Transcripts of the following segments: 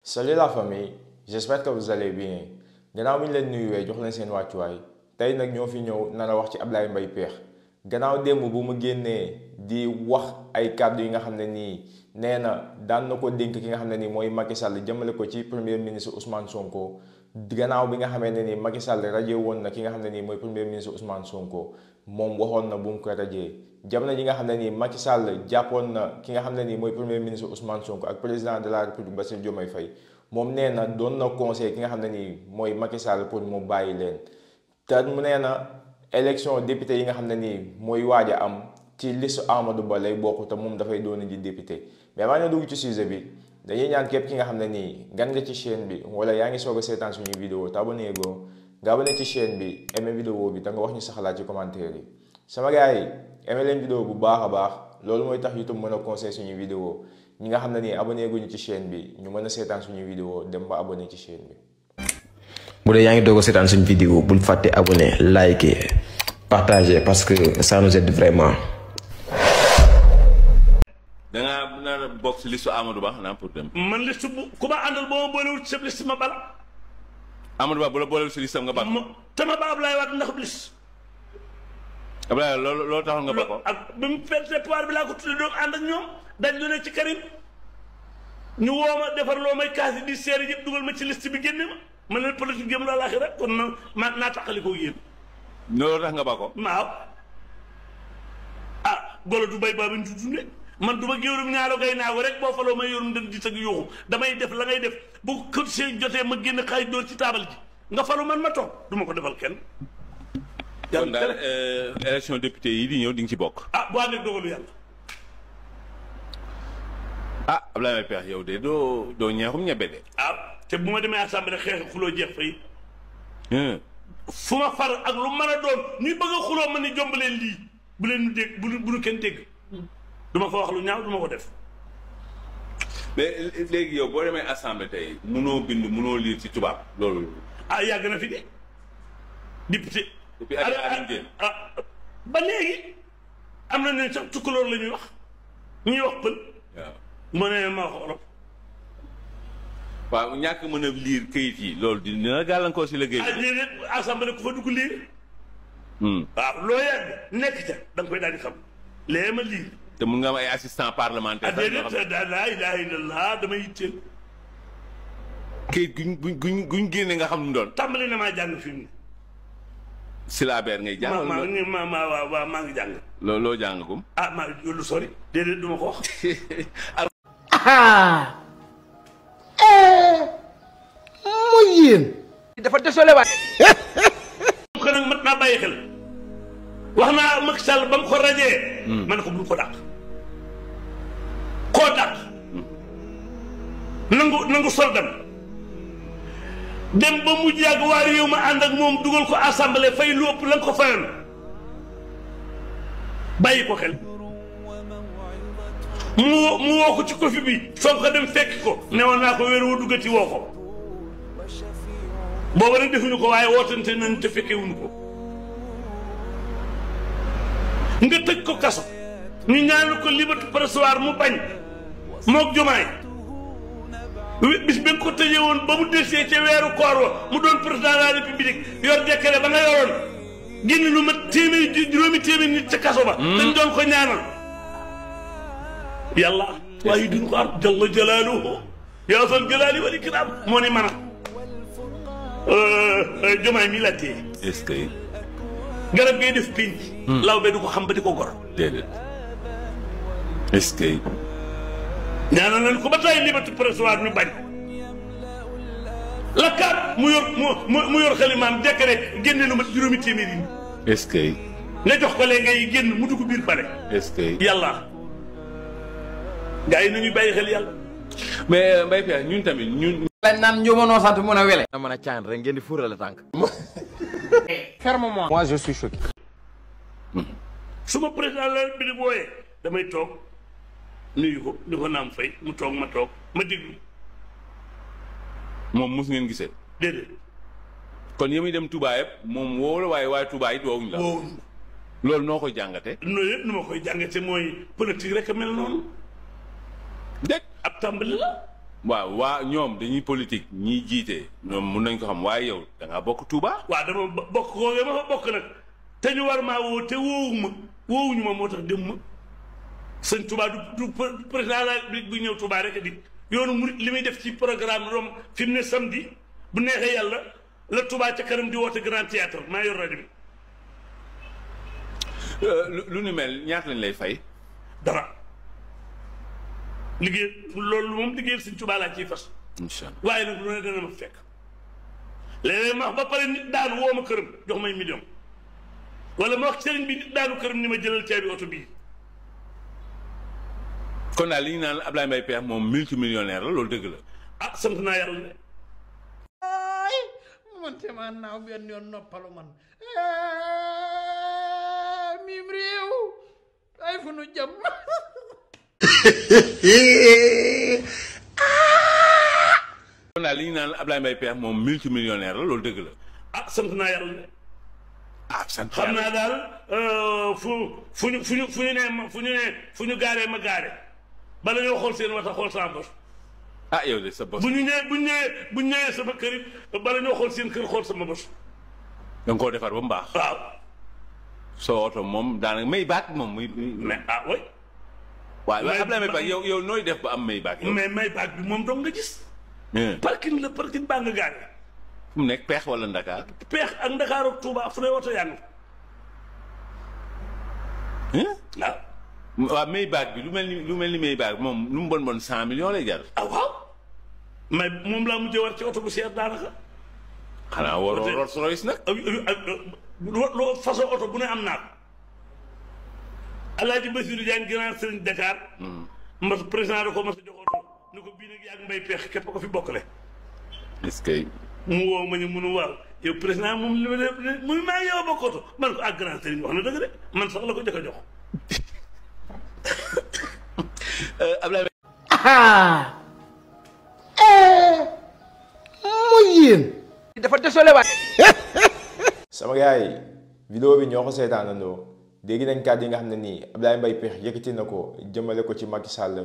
Salut la famille, j'espère que vous allez bien. Gannaaw bi ñu leen nuyuwee jox leen seen wàccuwaay tey nag ñoo fi ñëw nar a wax ci Ablaye Mbaye Pekh gannaaw démb bu mu génnee di wax ay kàddu yi nga xam ne nii nee na daan na ko dénk ki nga xam ne nii mooy Macky Sall jëmale ko ci premier ministre Ousmane Sonko gannaaw bi nga xamee ne nii Macky Sall rajee woon na ki nga xam ne nii mooy premier ministre Ousmane Sonko moom waxoon na bu mu ko rajee jamono ji nga xam ne nii Macky Sall jàppoon na ki nga xam ne nii mooy premier ministre Ousmane Sonko ak président de la République Bassirou Diomaye Faye moom nee na doon na conseil ki nga xam ne nii mooy Macky Sall pour mu bàyyi leen te mu nee na élection député yi nga xam ne nii mooy waaj a am ci liste Amadou Ba lay bokk te moom dafay doon ji député mais maa ngi dugg ci sujet bi dañuy ñaan képp ki nga xam ne nii gan nga ci chaîne bi wala yaa ngi soog a seetaan suñuy vidéo te abonné go nga abonné ci chaîne bi aimé vidéo bi te nga wax ñu sa xalaat ci commentaire yi sama gars yi aimé leen vidéo bu baax a baax loolu mooy tax YouTube mën a conseil suñuy vidéo ñi nga xam ne nii abonné guñu ci chaîne bi ñu mën a seetaan suñuy vidéo dem ba abonné ci chaîne bi. bu dee yaa ngi doog a seetaan suñu vidéo bul fàtte abonné liker partager parce que ça nous aide vraiment. da ngaa nar a bokk si liste Amadou Ba xanaa pour dem. man liste bu ku ma àndal boo ma boolewul ci sa liste ma bala. Amadou Ba bu la boolewul si liste am nga baax. te ma ba Ablaye Wade ndax liste. Ablaye loolu taxoon nga bokk. ak bi mu perte pouvoir bi laa ko tuddee doon ànd ak ñoom dañ lu ne ci Karim ñu woo ma defar loo may kaas di seeri yëpp dugal ma ci liste bi génne ma ne politique jëm la laaxi rek kon na naa taxali ko yéen. loolu tax nga bokk. waaw ah golo du bay baa bi ñu dundee man du ma géwérum ñaaro gay naa ko rek boo faloo may yorum den di tëgg yuuxu damay def la ngay def bu kër see jotee ma génn xaay dóor ci taabal ji nga falu man ma toog du ma ko defal kenn. kon daal élection député yi di ñëw di nga ci bokk. ah bu àndee dogalu yàlla. ah Ablaye Mbaye Pekh yow de doo ñeexum ñebe de. ah te bu ma demee assemblée xeex xuloo jeex fay. fu ma far ak lu mën a doon ñuy bëgg a xuloo ma ni jombaleen lii bu leen ñu dégg bu nu kenn dégg. du ma fa wax lu ñaaw du ma ko def. mais léegi yow boo demee assemblée tey munoo bind munoo lire ci tubaab loolu. ah yàgg na fi de député. depuis at ba léegi am na ne sax tukkulóor la ñuy wax ñuy wax pël. waaw mu ne ma wax olof. waaw ñàkk mën a lire këyit yi loolu dina gàllankoor si liggéey bi. déedéet assemblée ku fa dugg lire. waaw loo yàgg nekk ca da nga koy daal di xam lee ma lire. te mun nga am ay assistant parlementaire. déedéet laa ilaaha illallah damay yitteel. këyit guñ génne nga xam lu mu doon. tàmbali na maa jàng fi mu ne. syllabaire ngay jàng. maa ngi jàng. loo jàng ko. ah maa lu sori. déedéet du ma ko wax. muy yéen. dafa désolé waat. ko nag mat naa bàyyi xel. wax naa Macky Sall ba mu ko rajee. ma ne ko bul ko dàq. koo dàq. nangu soldam. dem ba mujj yàgg waa réew ma ànd ak moom dugal ko assemblée fay lu ëpp la nga ko fayoon. bàyyi ko xel. mu woo ko ci kofi bi foog ko dem fekk ko newoon naa ko wéer woo duggati woo ko booba nag defuñu ko waaye wootante nañ te fekkewuñu ko nga tëj ko kaso ñu ñaanal ko liberté provisoire mu bañ moog Jomaay bis bi nga ko tëjee woon ba mu desee ca weeru koor wa mu doon président de la république yor décret ba nga yoroon génn lu ma juróomi téeméer nit ca kaso ba dañ doon ko ñaanal yàlla waaye duñ ko am jalla jalaaluhu yaa zal jalaali wal ikram moo ni man a Jomaay mi la téye. est-ce que. garab ngay def pénc. law be du ko xam ba di ko gor. déedéet. est-ce que. ñaanal nañ ko ba tey liberté provisoire ñu bañ. la kaat mu yor xalimaam décret génne lu mat juróomi téeméer yi. est-ce que. nga jox ko léegi ngay génn mu dugg biir pare. est-ce que. yàlla. gaa yi nañuy bàyyi xel yàlla. mais Mbaye Pekh ñun tamit ñun. lañ naan njóobanoo sant mun a wele. na mën a caan rek ngeen di fuurale tànk. ferme-moi. Moi je suis choqué. su ma président la bi di booyee damay toog nuyu ko di ko naam fay mu toog ma toog ma déglu. moom mos ngeen gisee. déedéet. kon yéen dem Touba yëpp moom woo la waaye Touba it woowuñu la. woowuñu. loolu noo koy jàngate. loolu yëpp nu ma koy jàngate mooy politique rek a mel noonu. dégg ab tàmbali la. waaw waa ñoom dañuy politique ñiy jiite ñoom mun nañ ko xam waaye yow da ngaa bokk Touba. waaw dama bokk koo ma fa bokk nag te ñu war maa woo te woowuñu ma moo tax dem ma sëñ Touba du président de la République bu ñëw Touba rek di yoonu murit li muy def ci programme rom fi mu ne samedi bu neexee yàlla la Touba ca kanam di woote grand théâtre maa yor rajo bi. lu ni mel ñaata lañ lay fay. dara liggéey loolu moom liggéeyal sëñ Touba laa ciy fas. incha allah waaye nag lu ne dana ma fekk léeg-léeg ma wax ba pare nit daanu woo ma këram jox may million wala ma wax sëriñ bi nit daanu këram ni ma jëlal caabi oto bii. kon daal li ñu naan Ablaye Mbaye Pekh moom multimillionnaire la loolu dëgg la. ah sant naa yàlla ne. ay man te maa naaw benn yoon noppalu man mim réew ay fu nu jëm. kon daal li ñu naan Ablaye Mbaye Pekh moom multimillionnaire la loolu dëgg la. ah sant naa yàlla ne. ah sant xam naa daal fu ñu gaaree ma gaare bala ñoo xool seen wata xool sama bos. ah yow de sa bos. bu ñu ñëwee sama kër it bala ñoo xool seen kër xool sama bos. da nga koo defar ba mu baax. waaw. soo oto moom daanaka may baat moom muy. mais ah oui. waaw Ablaye Mbaye Pekh yow nooy def ba am may baat. mais may baat bi moom dong nga gis. parking baa nga gaare. fu mu nekk Pekh wala Ndakaar. Pekh ak Ndakaar ak Touba fu ne woto yaa ngi. waaw. waaw may baat bi lu mel ni may baat bi moom lu mu bon 100 millions lay jar. ah waaw. mais moom laa mujjee war ci oto bu seer daanaka. xanaa waroo Rolls Royce nag. loo façon oto bu ne am naa ko. Alaaji Bassirou Diagne grand sëriñ Dakar. mas président da ko mas a jox oto ni ko bii nag yaa ngi Mbaye Pekh képp ko fi bokkale. est-ce que. mu woo ma ñu munu waaw yow président moom li ma def muy maa ngi yow bokk oto man ko ak grand sëriñ wax na dëgg de man sax la ko jëkk a jox. Ablaye. mooy yéen. dafa désolé waay. sama gars yi vidéo bi ñoo ko seetaanandoo dégg nañ kàddu yi nga xam ne nii Ablaye Mbaye Pekh yëkkati na ko jëmale ko ci Macky Sall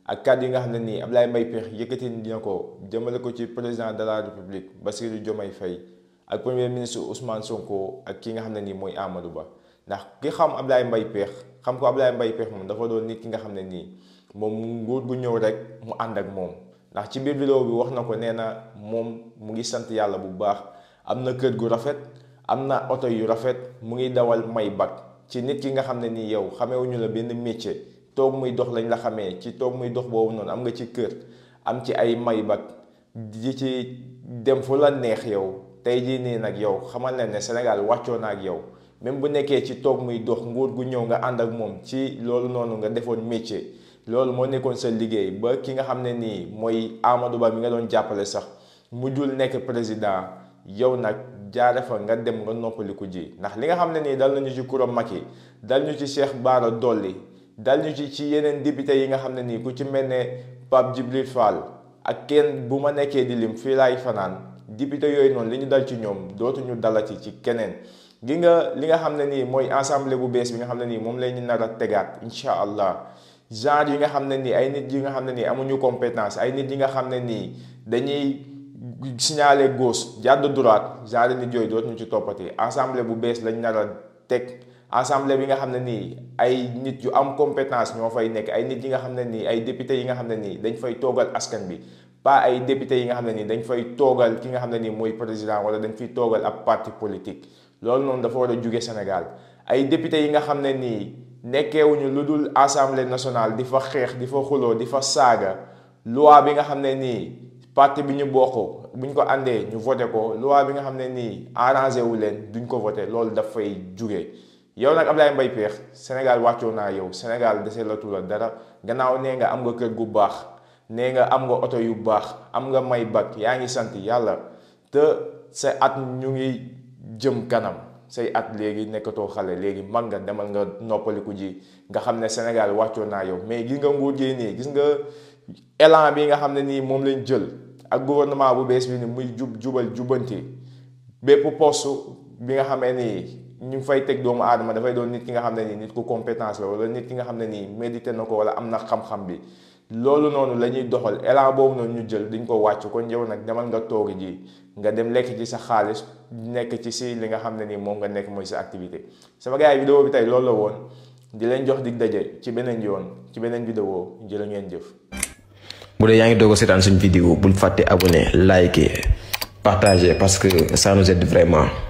ak kàddu yi nga xam ne nii Ablaye Mbaye Pekh yëkkati na ko jëmale ko ci président de la République Bassirou Diomaye Faye ak premier ministre Ousmane Sonko ak ki nga xam ne nii mooy Amadou Ba ndax ki xam Ablaye Mbaye Pekh xam ko Ablaye Mbaye Pekh moom dafa doon nit ki nga xam ne nii moom nguur gu ñëw rek mu ànd ak moom ndax ci biir vidéo bi wax na ko nee na moom mu ngi sant yàlla bu baax am na kër gu rafet am na oto yu rafet mu ngi dawal Maybach ci nit ki nga xam ne nii yow xamewuñu la benn métier toog muy dox lañ la xamee ci toog muy dox boobu noonu am nga ci kër am ci ay Maybach di ci dem fu la neex yow tey jii nii nag yow xamal leen ne Sénégal wàccoo na ak yow même bu nekkee ci toog muy dox nguur gu ñëw nga ànd ak moom ci loolu noonu nga defoon métier loolu moo nekkoon sa liggéey ba ki nga xam ne nii mooy Amadou Ba mi nga doon jàppale sax mujjul nekk président yow nag jaare fa nga dem nga noppaliku ji ndax li nga xam ne nii dal nañu ci Koura Macky dal ñu ci Cheikh Bara Dolly dal ñu ci yeneen député yi nga xam ne nii ku ci mel ne Pape Djibril Fall ak kenn bu ma nekkee di lim fii laay fanaan député yooyu noonu li ñu dal ci ñoom dootuñu dalati ci keneen gi nga li nga xam ne nii mooy assemblée bu bees bi nga xam ne nii moom la ñu nar a tegaat incha allah genre yi nga xam ne nii ay nit yi nga xam ne nii amuñu compétence ay nit yi nga xam ne nii dañuy signaler gauche jàdd droite genre nit yooyu dootuñu ci toppati assemblée bu bees lañ nar a teg assemblée bi nga xam ne nii ay nit yu am compétence ñoo fay nekk ay nit yi nga xam ne nii ay député yi nga xam ne nii dañ fay toogal askan bi pas ay député yi nga xam ne nii dañ fay toogal ki nga xam ne nii mooy président wala dañ fiy toogal ab parti politique loolu noonu dafa war a jóge Sénégal ay député yi nga xam ne nii nekkeewuñu lu dul assemblée nationale di fa xeex di fa xuloo di fa saaga loi bi nga xam ne nii parti bi ñu bokk buñ ko àndee ñu voté ko loi bi nga xam ne nii arrangé wu leen duñ ko voté loolu daf fay jóge yow nag Ablaye Mbaye Pekh Sénégal wàccoo naa yow Sénégal dese la tula dara gannaaw nee nga am nga kër gu baax nee nga am nga oto yu baax am nga Maybach yaa ngi sant yàlla te sa at ñu ngi jëm kanam say at léegi nekkatoo xale léegi mag nga demal nga noppaliku ji nga xam ne Sénégal wàccoo naa yow mais gis nga nguur gi nii gis nga élan bi nga xam ne nii moom lañ jël ak gouvernement bu bees bi ni muy jubal jubanti bépp poste bi nga xamee nii ñu ngi fay teg doomu aadama dafay doon nit ki nga xam ne nii nit ku compétence la wala nit ki nga xam ne nii médité na ko wala am na xam-xam bi loolu noonu la ñuy doxal élan boobu noonu ñu jël dañ ko wàcc kon yow nag demal nga toogi ji nga dem lekk ci sa xaalis nekk ci si li nga xam ne nii moom nga nekk mooy sa activité sama gars yi vidéo bi tey loolu la woon di leen jox dig daje ci beneen yoon ci beneen vidéo jërë ngeen jëf. bu dee yaa ngi doog a seetaan suñu vidéo bul fàtte abonné liker partager parce que ça nous aide vraiment.